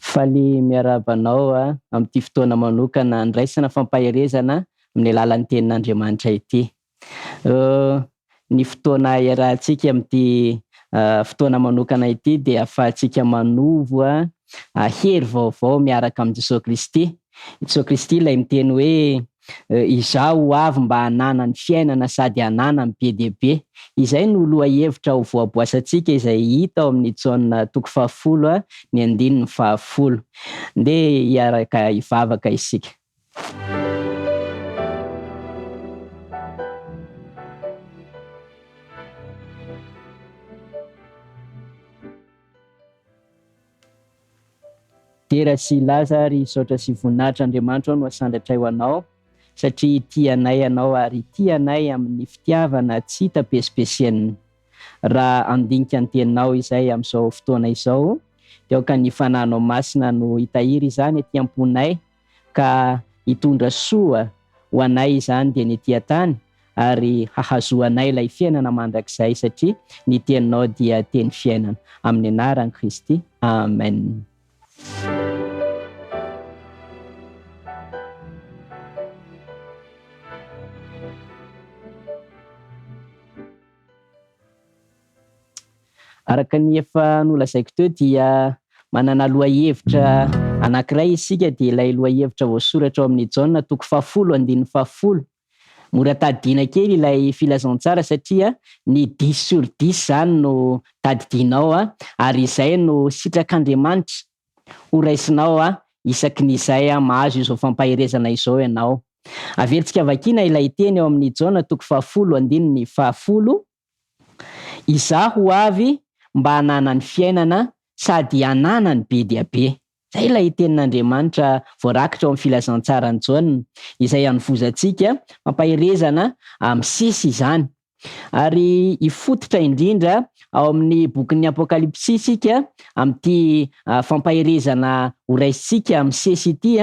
Faly miarahaba anao amin'ity fotoana manokana andraisana fampaherezana amin'ny alalan'ny tenin'Andriamanitra ity. Ny fotoana iarahantsika amin'ity fotoana manokana ity dia ahafahantsika manovo hery vaovao miaraka amin'i Jesoa Kristy. I Jesoa Kristy ilay miteny hoe Izaho ho avy mba hananany fiainana sady hananany be dia be. Izay no lohahevitra ho voaboasantsika izay hita ao amin'ny Jaona toko fahafolo ny andininy fahafolo. Ndeha hiaraka hivavaka isika. Dera sy laza ary saotra sy voninahitra Andriamanitra ô no asandratray ho Anao satria tia anay Ianao ary tia anay amin'ny fitiavana tsy hita pesipesenina. Raha handinika ny Teninao izay amin'izao fotoana izao dia aoka ny Fanahinao Masina no hitahiry izany aty am-ponay ka hitondra soa ho anay izany dia ny ety an-tany ary hahazoanay ilay fiainana mandrakizay satria ny teninao dia teny fiainana. Amin'ny anaran'i Kristy. Amen. Araka ny efa nolazaiko teo dia manana lohahevitra anankiray isika dia ilay lohahevitra voasoratra ao amin'ny Jaona toko fahafolo andininy fahafolo. Mora tadidiana kely ilay filazantsara satria ny dix sur dix izany no tadidianao ary izay no sitrak'Andriamanitra ho raisinao isaky ny izay mahazo izao fampaherezana izao ianao. Averintsika vakiana ilay teny ao amin'ny Jaona toko fahafolo andininy fahafolo, Izaho ho avy mba hananany fiainana sady hananany be dia be. Izay ilay tenin'Andriamanitra voarakitra ao amin'ny Filazantsaran'i Jaona, izay anovozantsika fampaherezana misesy izany. Ary hifototra indrindra ao amin'ny bokin'ny Apokalypsy isika amin'ity fampaherezana horaisintsika misesy ity,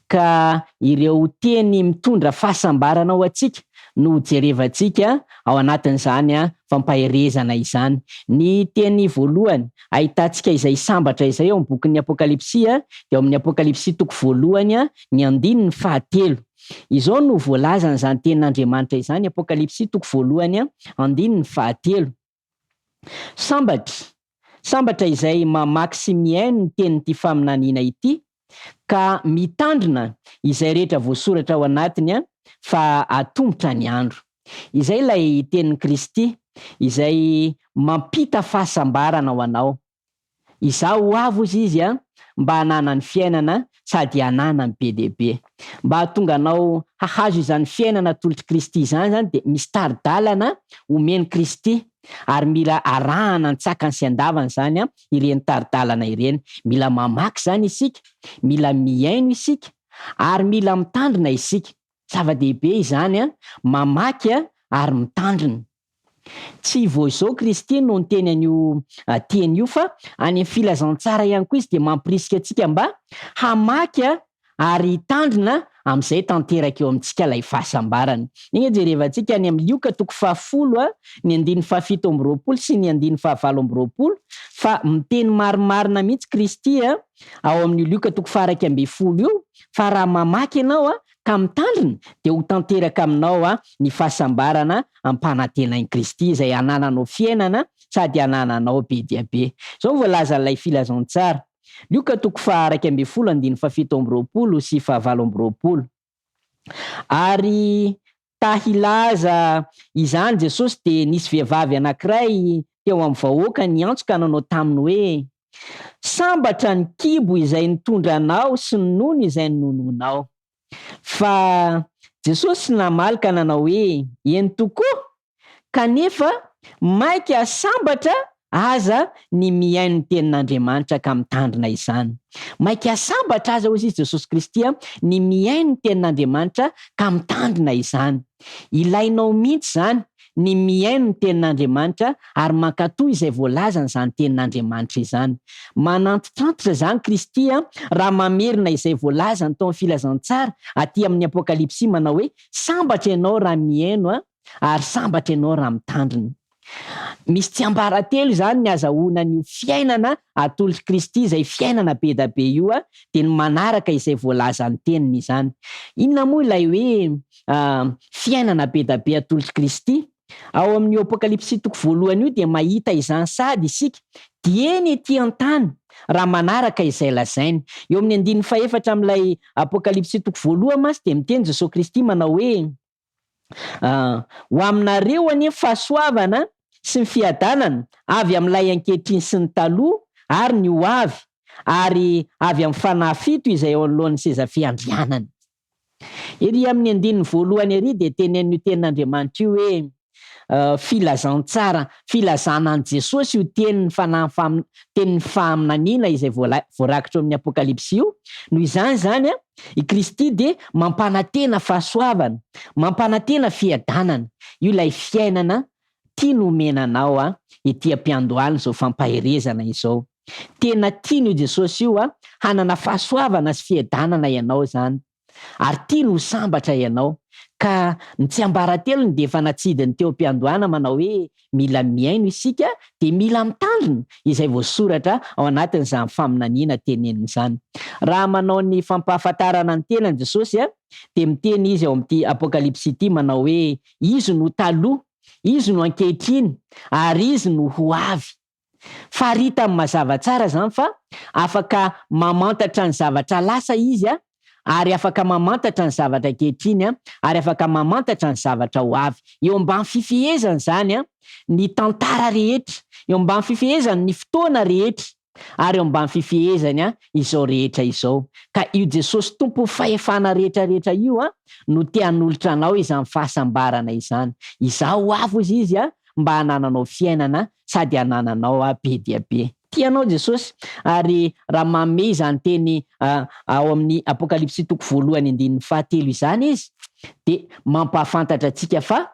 ka ireo teny mitondra fahasambarana ho antsika no hojerevantsika ao anatin'izany fampaherezana izany. Ny teny voalohany ahitantsika izay sambatra izay ao amin'ny bokin'ny Apokalypsy dia ao amin'ny Apokalypsy toko voalohany ny andininy fahatelo. Izao no voalazan'izany tenin'Andriamanitra izany, Apokalypsy toko voalohany andininy fahatelo, Sambatra, sambatra izay mamaky sy mihaino ny tenin'ity faminaniana ity, ka mitandrina izay rehetra voasoratra ao anatiny, fa atomotra ny andro. Izay ilay tenin'i Kristy, izay mampita fahasambarana ho anao. Izaho ho avy hozy izy a, mba hananany fiainana sady hananany be dia be. Mba hahatonga anao hahazo izany fiainana atolotr'i Kristy izany izany dia misy tari-dalana omen'i Kristy ary mila arahana an-tsakany sy an-davany izany ireny tari-dalana ireny. Mila mamaky izany isika, mila mihaino isika ary mila mitandrina isika. Zava-dehibe izany, mamaky ary mitandrina. Tsy vao izao Kristy no niteny an'io teny io fa any amin'ny filazantsara ihany koa izy dia mampirisika antsika mba hamaky ary hitandrina amin'izay tanteraka eo amintsika ilay fahasambarana. Iny jerevantsika any amin'ny Lioka toko fahafolo ny andininy fahafito amby roapolo sy ny andininy fahavalo amby roapolo fa miteny marimarina mihitsy Kristy ao amin'io Lioka toko faha-11 io fa raha mamaky ianao ka mitandrina dia ho tanteraka aminao ny fahasambarana ampanantenain'i Kristy izay hanananao fiainana sady hanananao be dia be. Izao no voalazan'ilay filazantsara, Lioka toko faha-11 andininy faha-27 sy faha-28, Ary ta hilaza izany Jesosy dia nisy vehivavy anankiray teo amin'ny vahoaka niantso ka nanao taminy hoe, Sambatra ny kibo izay nitondra anao sy ny nono izay ninonoanao. Fa Jesosy namaly ka nanao hoe, Eny tokoa, kanefa mainka sambatra aza ny mihaino ny tenin'Andriamanitra ka mitandrina izany. Mainka sambatra aza, hoy izy Jesosy Kristy, ny mihaino ny tenin'Andriamanitra ka mitandrina izany. Ilainao mihitsy izany ny mihaino ny Tenin'Andriamanitra ary mankatò izay voalazan'izany Tenin'Andriamanitra izany. Manantitrantitra izany Kristy raha mamerina izay voalazany tao amin'ny Filazantsara aty amin'ny Apokalypsy manao hoe, Sambatra ianao raha mihaino ary sambatra ianao raha mitandrina. Misy tsiambaratelo izany ny azahoana an'io fiainana atolotr'i Kristy izay fiainana be da be io dia ny manaraka izay voalazan'ny teniny izany. Inona moa ilay hoe fiainana be da be atolotr'i Kristy? Ao amin'io Apokalypsy toko voalohany io dia mahita izany sahady isika dieny ety an-tany raha manaraka izay lazainy. Eo amin'ny andininy fahefatra amin'ilay Apokalypsy toko voalohany mantsy dia miteny Jesoa Kristy manao hoe, Ho aminareo anie ny fahasoavana sy ny fiadanana avy amin'ilay ankehitriny sy ny taloha ary ny ho avy, ary avy amin'ny fanahy fito izay eo anoloan'ny seza fiandrianany. Ery amin'ny andininy voalohany ery dia tenenin'io tenin'Andriamanitra io hoe filazantsara, filazana an'i Jesosy io tenin'ny fanahy tenin'ny faminaniana izay voarakitra ao amin'ny Apokalypsy io. Noho izany izany, i Kristy dia mampanantena fahasoavana, mampanantena fiadanana. Io ilay fiainana tiany homena anao ety am-piandohana izao fampaherezana izao. Tena tian'io Jesosy io hanana fahasoavana sy fiadanana ianao izany. Ary tiany ho sambatra ianao. Ka ny tsiambaratelony dia efa natsidiny teo am-piandohana manao hoe mila mihaino isika dia mila mitandrina izay voasoratra ao anatin'izany faminaniana teneniny izany. Raha manao ny fampahafantarana ny tenany Jesosy dia miteny Izy ao amin'ity Apokalypsy ity manao hoe Izy no taloha, Izy no ankehitriny ary Izy no ho avy. Faritany mazava tsara izany fa afaka mamantatra ny zavatra lasa izy ary afaka mamantatra ny zavatra ankehitriny ary afaka mamantatra ny zavatra ho avy. Eo ambany fifehezany izany ny tantara rehetra, eo ambany fifehezany ny fotoana rehetra ary eo ambany fifehezany izao rehetra izao. Ka io Jesosy Tompon'ny fahefana rehetra rehetra io no te hanolotra anao izany fahasambarana izany. Izaho ho avy hozy izy mba hanananao fiainana sady hanananao be dia be. Tia anao Jesosy, ary raha manome izany teny ao amin'ny Apokalypsy toko voalohany andininy fahatelo izany Izy, dia mampahafantatra antsika fa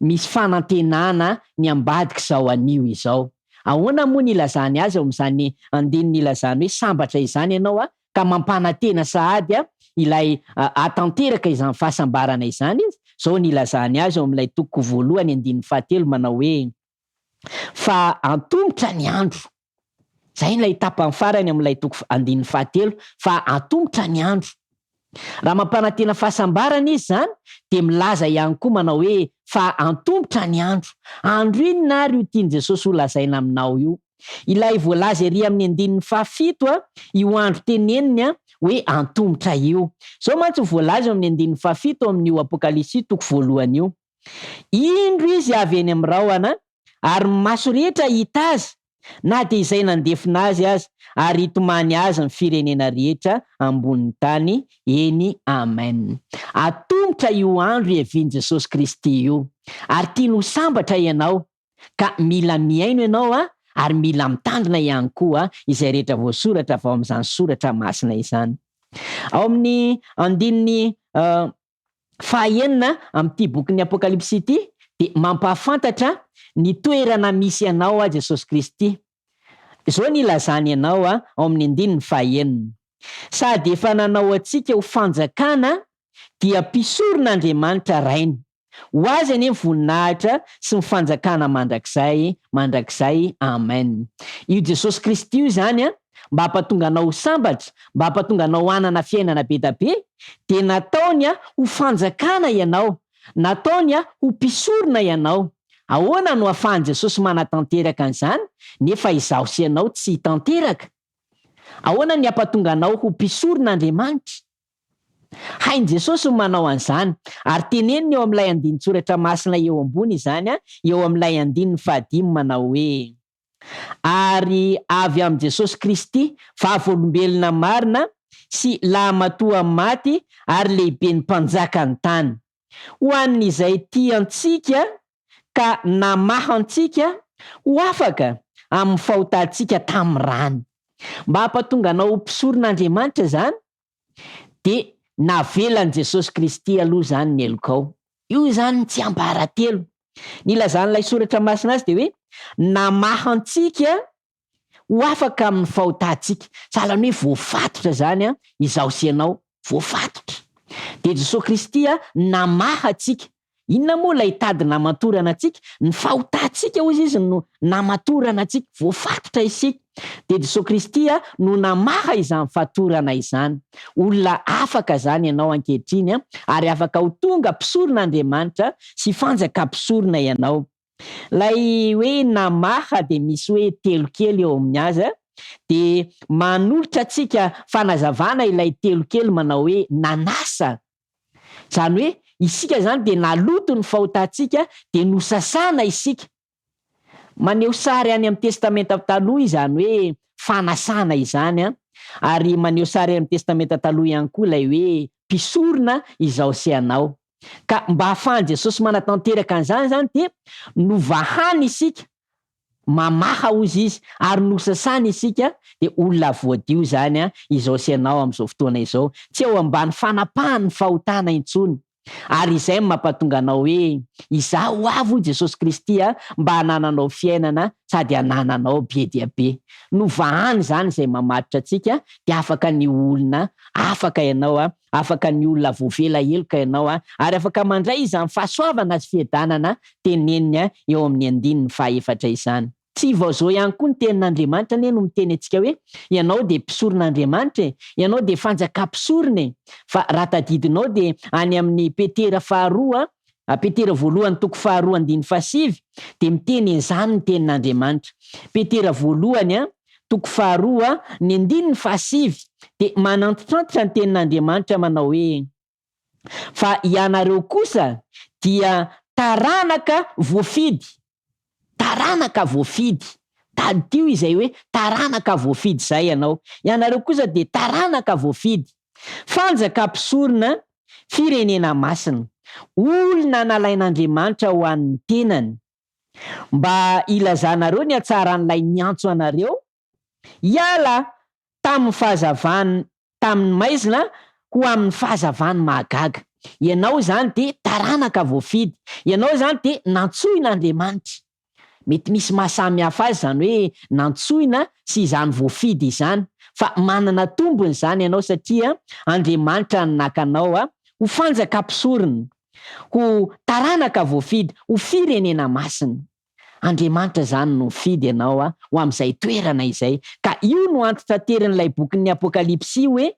misy fanantenana ny ambadik'izao anio izao. Ahoana moa ny ilazany azy ao amin'izany andininy ilazany hoe sambatra izany ianao ka mampanantena sahady ilay hahatanteraka izany fahasambarana izany izy, izao no ilazany azy ao amin'ilay toko voalohany andininy fahatelo manao hoe, Fa antomotra ny andro. Izay ilay tapany farany amin'ilay toko andininy fahatelo, fa antomotra ny andro. Raha mampanantena fahasambarana izy izany dia milaza ihany koa manao hoe fa antomotra ny andro. Andro inona ary io tian'i Jesosy holazaina aminao io? Ilay voalaza ery amin'ny andininy fahafito, io andro teneniny hoe antomotra io. Izao mantsy no voalaza eo amin'ny andininy fahafito amin'io Apokalypsy toko voalohany io, Indro izy avy eny amin'ny rahona, ary ny maso rehetra hahita azy, na dia izay nandefona azy aza, ary hitomany azy ny firenena rehetra ambonin'ny tany. Eny, amen. Atomotra io andro hiavian'i Jesosy Kristy io, ary tiany ho sambatra ianao. Ka mila mihaino ianao a, ary mila mitandrina ihany koa izay rehetra voasoratra avy ao amin'izany soratra masina izany. Ao amin'ny andininy fahaenina amin'ity bokin'ny Apokalypsy ity dia mampahafantatra ny toerana misy anao Jesosy Kristy. Izao ny ilazany anao ao amin'ny andininy fahaenina, Sady efa nanao antsika ho fanjakana dia mpisorona Andriamanitra Rainy. Ho Azy anie ny voninahitra sy ny fanjakana mandrakizay mandrakizay Amen. Io Jesosy Kristy io izany an, mba hampatonga anao ho sambatra, mba hampatonga anao hanana fiainana be da be, dia nataony ho fanjakana ianao, nataony ho mpisorona ianao. Ahoana no afahan'i Jesosy manatanteraka an'izany nefa izaho sy ianao tsy tanteraka? Ahoana ny hampatonga anao ho mpisorona Andriamanitra? Hain'i Jesosy ny manao an'izany, ary teneniny eo amin'ilay andinin-tsoratra masina eo ambony izany, eo amin'ilay andininy fahadimy manao hoe, Ary avy amin'i Jesosy Kristy, vavolombelona marina sy lahimatoa amin'ny maty ary lehiben'ny mpanjakan'ny tany. Ho an'izay tia antsika ka namaha antsika ho afaka amin'ny fahotantsika tamin'ny rany. Mba hampatonga anao ho mpisoron'Andriamanitra izany, Dia navelan'i Jesosy Kristy aloha izany ny helokao. Io izany ny tsiambaratelo. Ny ilazan'ilay soratra masina azy dia hoe namaha antsika ho afaka amin'ny fahotantsika. Sahala ny hoe voafatotra izany izaho sy ianao, voafatotra. Dia Jesosy Kristy namaha antsika. Inona moa ilay tady namatorana antsika? Ny fahotantsika hozy izy no namatorana antsika, voafatotra isika. Dia Jesoa Kristy no namaha izany fatorana izany. Olona afaka izany ianao ankehitriny ary afaka ho tonga mpisoron'Andriamanitra sy fanjaka-mpisorona ianao. Ilay hoe namaha dia misy hoe telo kely eo amin'ny azy dia manolotra antsika fanazavana ilay telo kely manao hoe nanasa. Izany hoe isika izany dia naloto ny fahotantsika dia nosasana isika. Maneho sary any amin'ny Testamenta Taloha izany hoe fanasana izany ary maneho sary any amin'ny Testamenta Taloha ihany koa ilay hoe mpisorona izao sy ianao. Ka mba hahafahan'i Jesosy manatanteraka an'izany izany dia novahany isika, mamaha hozy izy, ary nosasany isika, dia olona voadio izany izao sy ianao amin'izao fotoana izao, tsy eo ambany fanapahan'ny fahotana intsony. Ary izay no mampatonga anao hoe, Izaho ho avy hoy Jesosy Kristy mba hanananao fiainana sady hanananao be dia be. Novahany izany izay mamatotra antsika dia afaka ny ho olona afaka ianao Afaka ny olona voavela heloka ianao ary afaka mandray izany fahasoavana sy fiadanana teneniny eo amin'ny andininy fahaefatra izany. Tsy vao izao ihany koa ny tenin'Andriamanitra anie no miteny antsika hoe ianao dia mpisoron'Andriamanitra e, ianao dia fanjakam-pisorona e. Fa raha tadidinao dia any amin'ny Petera faharoa, Petera voalohany toko faharoa andininy fahasivy dia miteny an'izany ny tenin'Andriamanitra. Petera voalohany toko faharoa ny andininy fahasivy dia manantitrantitra ny tenin'Andriamanitra manao hoe, Fa ianareo kosa dia taranaka voafidy, taranaka voafidy, tadidio izay hoe taranaka voafidy izay ianao, ianareo kosa dia taranaka voafidy, fanjaka mpisorona, firenena masina, olona nalain'Andriamanitra ho an'ny tenany, Mba hilazanareo ny hatsaran'ilay niantso anareo hiala tamin'ny fahazavan tamin'ny maizina ho amin'ny fahazavany mahagaga. Ianao izany dia taranaka voafidy. Ianao izany dia nantsoin'Andriamanitra. Mety misy maha samy hafa azy izany hoe nantsoina sy izany voafidy izany, fa manana tombony izany ianao satria Andriamanitra no naka anao ho fanjaka mpisorona. Ho taranaka voafidy, ho firenena masina. Andriamanitra izany no nifidy ianao ho amin'izay toerana izay. Ka io no antitranterin'ilay bokin'ny Apokalypsy hoe,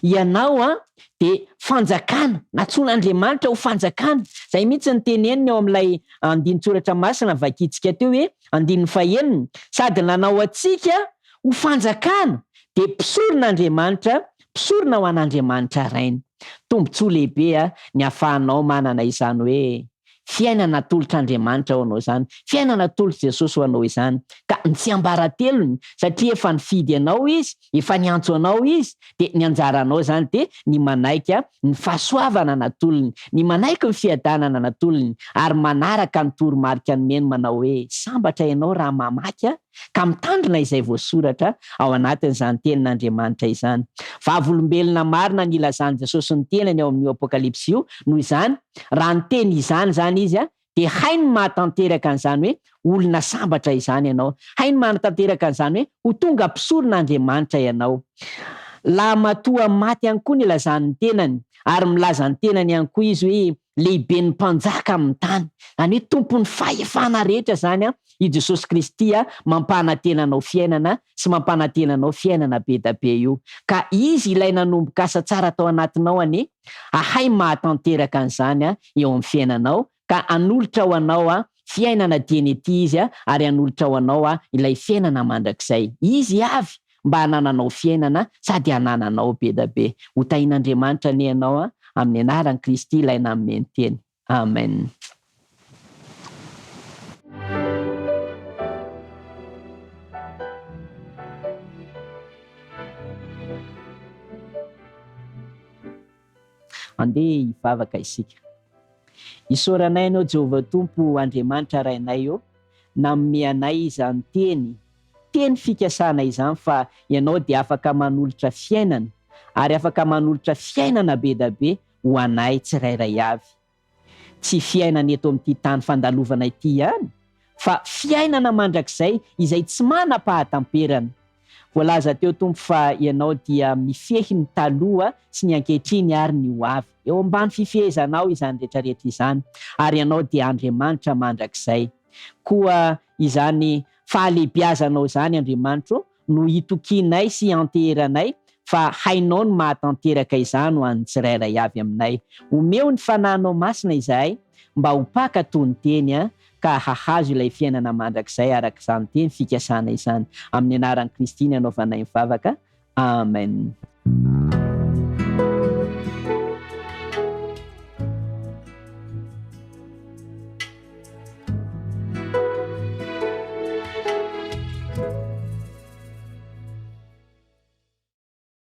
Ianao dia fanjakana, nantsoin'Andriamanitra ho fanjakana. Izay mihitsy no teneniny ao amin'ilay andinin-tsoratra masina vakintsika teo hoe, andininy fahenina, Sady nanao antsika ho fanjakana, dia mpisoron'Andriamanitra, mpisorona ho an'Andriamanitra Rainy. Tombontsoa lehibe ny ahafahanao manana izany hoe fiainana atolotr'Andriamanitra ho anao izany, fiainana atolotr'i Jesosy ho anao izany. Ka ny tsiambaratelony, satria efa nifidy anao Izy, efa niantso anao Izy, dia ny anjaranao izany dia ny manaiky ny fahasoavana natolony, ny manaiky ny fiadanana natolony, ary manaraka ny toromarika nomeny manao hoe, Sambatra ianao raha mamaky ka mitandrina izay voasoratra ao anatin'izany Tenin'Andriamanitra izany. Vavolombelona marina ny ilazan'i Jesosy ny tenany ao amin'io Apokalypsy io, noho izany, raha niteny izany izany Izy, dia hainy ny mahatanteraka an'izany hoe olona sambatra izany ianao. Hainy ny manatanteraka an'izany hoe ho tonga mpisoron'Andriamanitra ianao. Lahimatoa maty ihany koa ny ilazany ny tenany, ary milaza ny tenany ihany koa izy hoe lehiben'ny mpanjaka amin'ny tany. Izany hoe tompon'ny fahefana rehetra izany i Jesosy Kristy mampanantena anao fiainana sy mampanantena anao fiainana be da be io. Ka Izy ilay nanomboka asa tsara tao anatinao anie hahay mahatanteraka an'izany eo amin'ny fiainanao ka hanolotra ho anao fiainana dieny ety Izy ary hanolotra ho anao ilay fiainana mandrakizay. Izy avy mba hanananao fiainana sady hanananao be da be. Ho tahin'Andriamanitra anie ianao amin'ny anaran'i Kristy ilay nanome ny teny. Amen. Andeha hivavaka isika. Isaoranay Anao Jehovah Tompo Andriamanitra Rainay ô, nanome anay izany teny, teny fikasana izany fa Ianao dia afaka manolotra fiainana ary afaka manolotra fiainana be da be ho anay tsirairay avy. Tsy fiainana eto amin'ity tany fandalovana ity ihany fa fiainana mandrakizay izay tsy manam-pahatamperana. Voalaza teo Tompo fa Ianao dia mifehy ny taloha sy ny ankehitriny ary ny ho avy. Eo ambany fifehezanao izany rehetra rehetra izany, ary Ianao dia Andriamanitra mandrakizay. Koa izany fahalehibiazanao izany Andriamanitro no itokianay sy ianteheranay fa hainao ny mahatanteraka izany ho an'ny tsirairay avy aminay. Omeo ny Fanahinao Masina izahay mba ho mpaka toa ny Teny ka hahazo ilay fiainana mandrakizay araka izany teny fikasana izany. Amin'ny anaran'i Kristy ny anaovanay ny vavaka. Amen.